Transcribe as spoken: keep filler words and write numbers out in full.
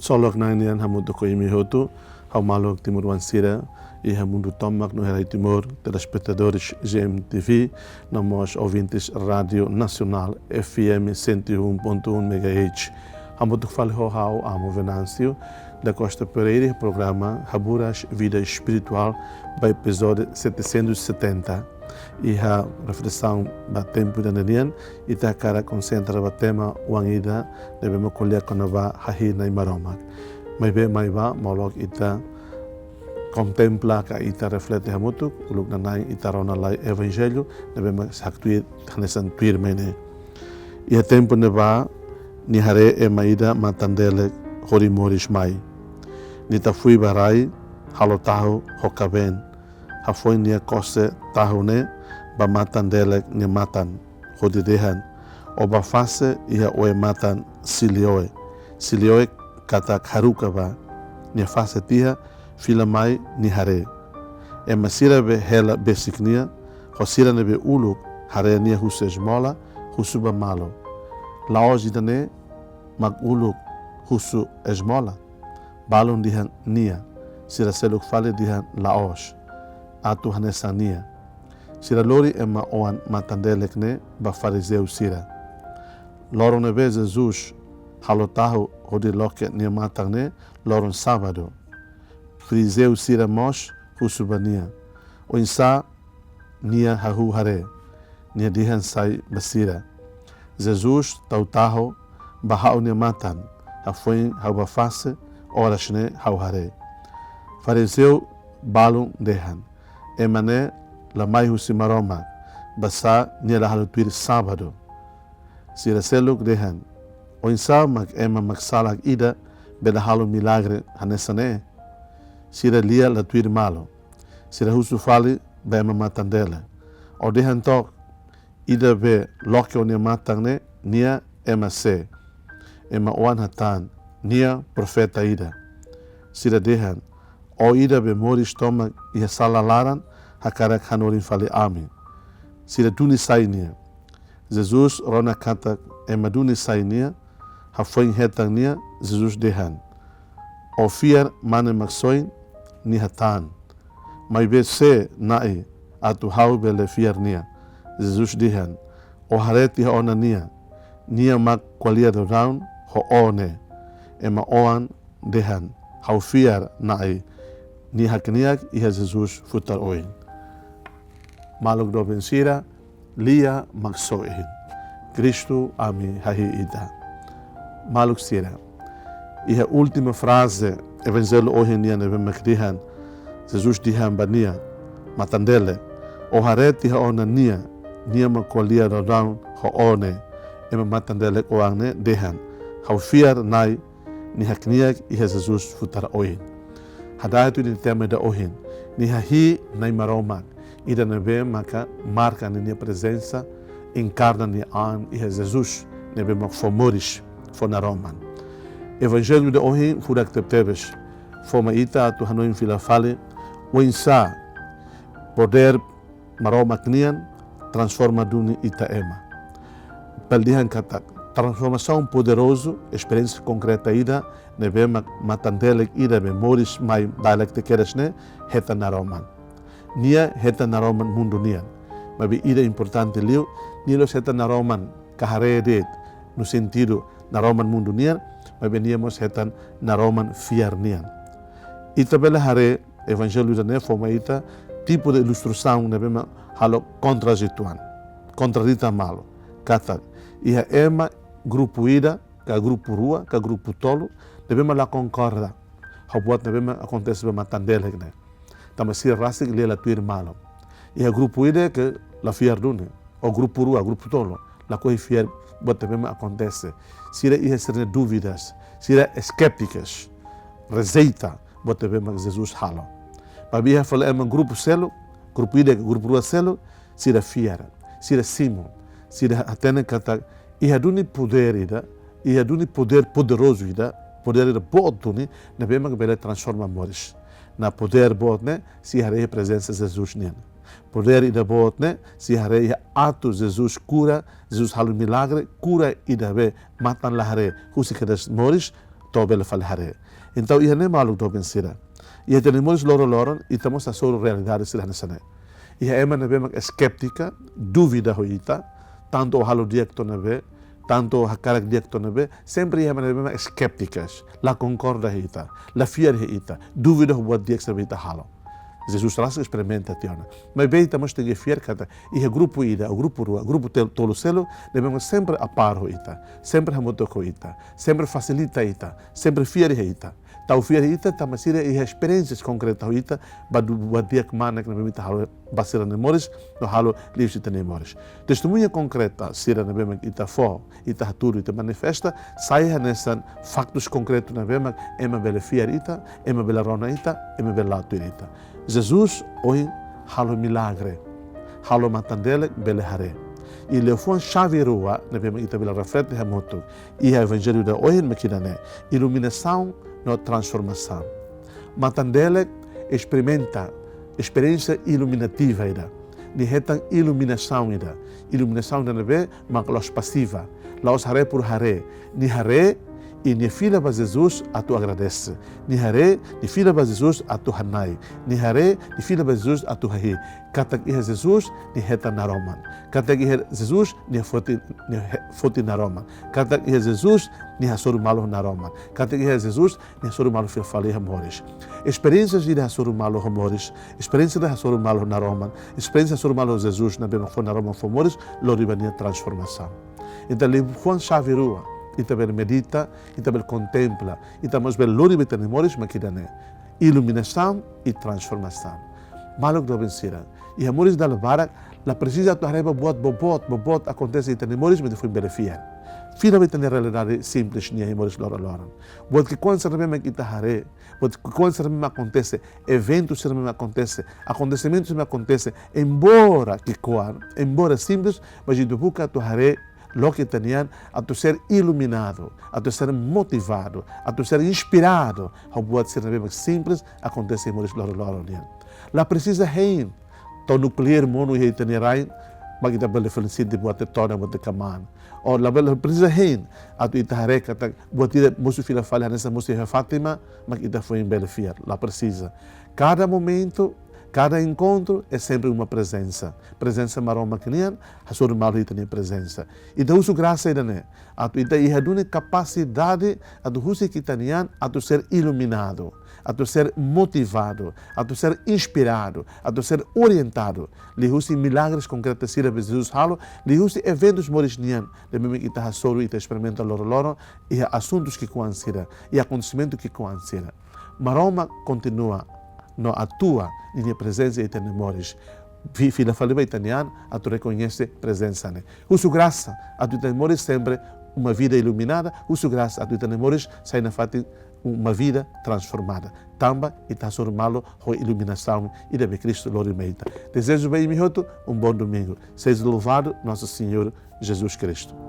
Solok Nai nian hamutuk ho imi hotu, ha'u maluk timoroan sira iha mundu tomak no iha rai Timor, telespetadores G M T V, no mós ouvintes Rádio Nacional F M cento e um ponto um megahertz. Hamutuk fali ho ha'u Amo Venâncio da Costa Pereira, programa Haburas Vida Espiritual, ba epizódiu setecentos e setenta. Iha reflesaun ba tempu ida-ne'e nian, ita hakarak konsentra ba tema oan ida ne'ebé mak ko'alia kona-ba Hahi'i Nai Maromak. Maibé mai ba, molok ita kontempla ka ita reflete hamutuk, uluk nanain ita rona lai Evanjellu ne'ebé mak haktuir hanesan tuirmai ne'e. Iha tempu ne'ebá, nia haree ema ida matan-delek hodi moris mai. Nia tafui ba rai, halo tahu ho kaben. Hafoin nia kose tahu ne'e ba matan-delek nia matan, hodi dehan: "Ó bá fase iha ó-nia matan Siloé." Siloé katak haruka ba. Nia fase tiha, fila mai nia haree. Ema sira be hela besik nia, ho sira ne'ebé uluk haree nia husu esmola, husu ba malu: "La'ós ida-ne'e mak uluk husu esmola?" Balun dehan nia, sira seluk fali dehan: "La'ós, atu hanesan nia." Sira lori ema oan matan-delek ne'e ba farizeu sira. Loron ne'ebé Jesus halo tahu hodi loke nia matan ne'e loron sábadu. Farizeu sira mós husu ba nia: "Oinsá nia hahú haree?" Nia dehan sai ba sira: "Jesus tau tahu ba ha'u-nia matan, hafoin ha'u bá fase, oras ne'e ha'u haree." Farizeu balun dehan: "Ema ne'e la mai husi Maromak, basá nia la halo tuir sábadu." Sira seluk dehan: "Oinsá mak ema maksalak ida bele halo milagre hanesan ne'e?" Sira lia la tuir malu. Sira husu fali ba ema matan-delek: "Ó dehan took, ida be loke ó-nia matan ne'e, nia ema sé?" Ema oan hatán: "Nia profeta ida." Sira dehan: "Ó ida be moris tomak iha sala laran, hakarak hanorin fali ami?" Sira duni sai nia. Jesus rona katak ema duni sai nia, hafoin hetan nia, Jesus dehan: "Ó fiar Mane Maksoin?" Nia hatán. "Maibé sé, Na'i, atu ha'u bele fiar nia?" Jesus dehan: "Ó haree tiha ona nia, nia mak ko'alia daudaun ho ó ne'e." Ema oan dehan: "Ha'u fiar, Na'i." Nia hakneak iha Jesus futar oin. Maluk doben sira, Lia Maksoin. Kristu ami Hahi'i ita. Maluk sira, iha última fraze Evanjellu ohin nian ne'ebé mak dehan, Jesus dehan ba nia matan-delek: "Ó haree tiha ona nia, nia mak ko'alia daudaun ho ó ne'e." Ema matan-delek oan ne'e dehan: "Ha'u fiar, Na'i." Nia hakneak iha Jesus futar oin. Hada'et atu nia tema ida ohin: Nia Hahi'i Nai Maromak. Ida ne'ebé maka marka ninia prezensa, enkarna nia an iha Jesus ne'ebé mak fó moris, fó naroman. Evanjellu ida ohin furak tebetebes, fó mai ita atu hanoin fila fali oinsá podér Maromak nian transforma duni ita ema. Bele dehan katak transformasaun poderozu, esperiénsia konkreta ida ne'ebé mak matan-delek ida be moris mai dala ida kedas ne'e hetan naroman. Nia hetan naroman mundu nian. Maibé ida importante liu, nia la'ós hetan naroman ka haree de'it, no sentidu naroman mundu nian, maibé nia mós hetan naroman fiar nian. Ita bele haree Evanjellu ida-ne'e fó mai ita tipu de ilustrasaun ne'ebé mak halo kontradituan, kontradita malu. Katak iha ema grupu ida, ka grupu rua, ka grupu tolu ne'ebé mak la konkorda ho buat ne'ebé mak akontese ba matan-delek ne'e. Tanba sira rasik lia la tuir malu. Iha grupu ida ke la fiar duni, ou grupu rua, grupu tolu, lakohi fiar buat ne'ebé mak akontese. Sira iha sira-nia dúvidas, sira esképtikus, rejeita buat ne'ebé mak Jesus halo. Maibé iha fali ema grupu seluk, grupu ida ke grupu rua seluk, sira fiar, sira simu, sira hatene katak iha duni podér ida, iha duni podér poderozu ida, podér ida boot duni ne'ebé mak bele transforma moris. No podér boot ne'e sei haree prezensa Jesus nian. Podér ida boot ne'e sei haree iha atu Jesus kura, Jesus halo milagre, kura ida be matan la haree, husi kedas moris, bele fali haree. Entaun, iha ne'e maluk doben sira, iha ita-nia moris loroloron, ita mós hasoru realidade sira hanesan ne'e. Iha ema ne'ebé mak skeptika, dúvida ho ita, tantu ó halo di'ak to'o ne'ebé, tantu ó hakarak di'ak to'o ne'ebé, sempre iha ema ne'ebé mak skeptikas, la konkorda ho ita, la fiar ho ita, dúvida ho buat di'ak sira ne'ebé ita halo. Jesus rasik esperimenta tiha ona. Maibé ita mós tenke fiar katak iha grupu ida, ou grupu rua, grupu tel-, tolu seluk, ne'ebé mak sempre apár ho ita, sempre hamutuk ho ita, sempre fasilita ita, sempre fiar iha ita. Tau fiar iha ita, tanba sira iha esperiénsia konkreta ho ita, ba du-, ba di'ak kmanek ne'ebé mak ita halo ba sira-nia moris, no halo liuhusi ita-nia moris. Testemuña konkreta sira ne'ebé mak ita fó, ita hatudu, ita manifesta, sai hanesan faktus konkretu ne'ebé mak ema bele fiar ita, ema bele rona ita, ema bele la'o tuir ita. Jesus ohin halo milagre, halo matan-delek bele haree. I liafuan xave rua ne'ebé mak ita bele reflete hamutuk iha Evanjellu ida ohin mak ida-ne'e: iluminasaun no transformasaun. Matan-delek esperimenta esperiénsia iluminativa ida. Nia hetan iluminasaun ida. Iluminasaun ida ne'ebé mak la'ós pasiva, la'ós haree por haree. Nia haree i nia fila ba Jesus atu agradese. Nia haree, nia fila ba Jesus atu hana'i. Nia haree, nia fila ba Jesus atu hahi'i. Katak iha Jesus, nia hetan naroman. Katak iha Jesus, nia foti, nia he-, foti naroman. Katak iha Jesus, nia hasoru malu naroman. Katak iha Jesus, nia hasoru malu fila fali iha moris. Esperiénsia ida hasoru malu ho moris, esperiénsia ida hasoru malu naroman, esperiénsia hasoru malu Jesus ne'ebé mak fó naroman fó moris, lori ba nia transformasaun. Entaun, liafuan xave rua, ita bele medita, ita bele kontempla, ita mós bele lori ba ita-nia moris mak ida-ne'e: iluminasaun i transformasaun. Maluk doben sira, iha moris dala barak, la presiza atu haree ba buat boboot, boboot akontese iha ita-nia moris, mak ita foin bele fiar. Fila ba ita-nia realidade simples nian iha moris loroloron. Buat ki'ikoan sira ne'ebé mak ita haree, buat ki'ikoan sira ne'ebé mak akontese, eventu sira ne'ebé mak akontese, akontesimentu sira ne'ebé mak akontese, embora ki'ikoan, embora simples, mas ita buka atu haree loke ita-nian, atu ser iluminadu, atu ser motivadu, atu ser inspiradu ho buat sira ne'ebé mak simples akontese iha moris loroloron nian. La presiza hein to'o nukleár monu iha ita-nia rain, mak ita bele fali sente buat ne'e tona, buat ne'e kmaan. Ou la bele, presiza hein atu ita haree katak buat ida mosu fila fali hanesan mosu iha Fátima, mak ita foin bele fiar. La presiza. Kada momentu, kada enkontru é sempre uma prezensa. Prezensa Maromak nian, hasoru malu ita-nia prezensa. Ita husu grasa ida-ne'e, atu ita iha duni kapasidade atu husik ita-nian atu ser iluminadu, atu ser motivadu, atu ser inspiradu, atu ser orientadu liuhusi milagres konkretu sira ne'ebé Jesus halo, liuhusi eventus moris nian ne'ebé mak ita hasoru, ita esperimenta loroloron, iha asuntus ki'ikoan sira, iha akontesimentu ki'ikoan sira. Maromak kontinua no atua ninia prezensa iha ita-nia moris. Fi-, fila fali ba ita-nian atu rekoñese prezensa ne'e. Husu grasa atu ita-nia moris sempre uma vida iluminada, husu grasa atu ita-nia moris sai nafatin uma vida transformada. Tanba ita hasoru malu ho iluminasaun ida be Kristu lori mai ita. Dezeju ba imi hotu um bom domingo. Seja louvado nosso Senhor Jesus Cristo.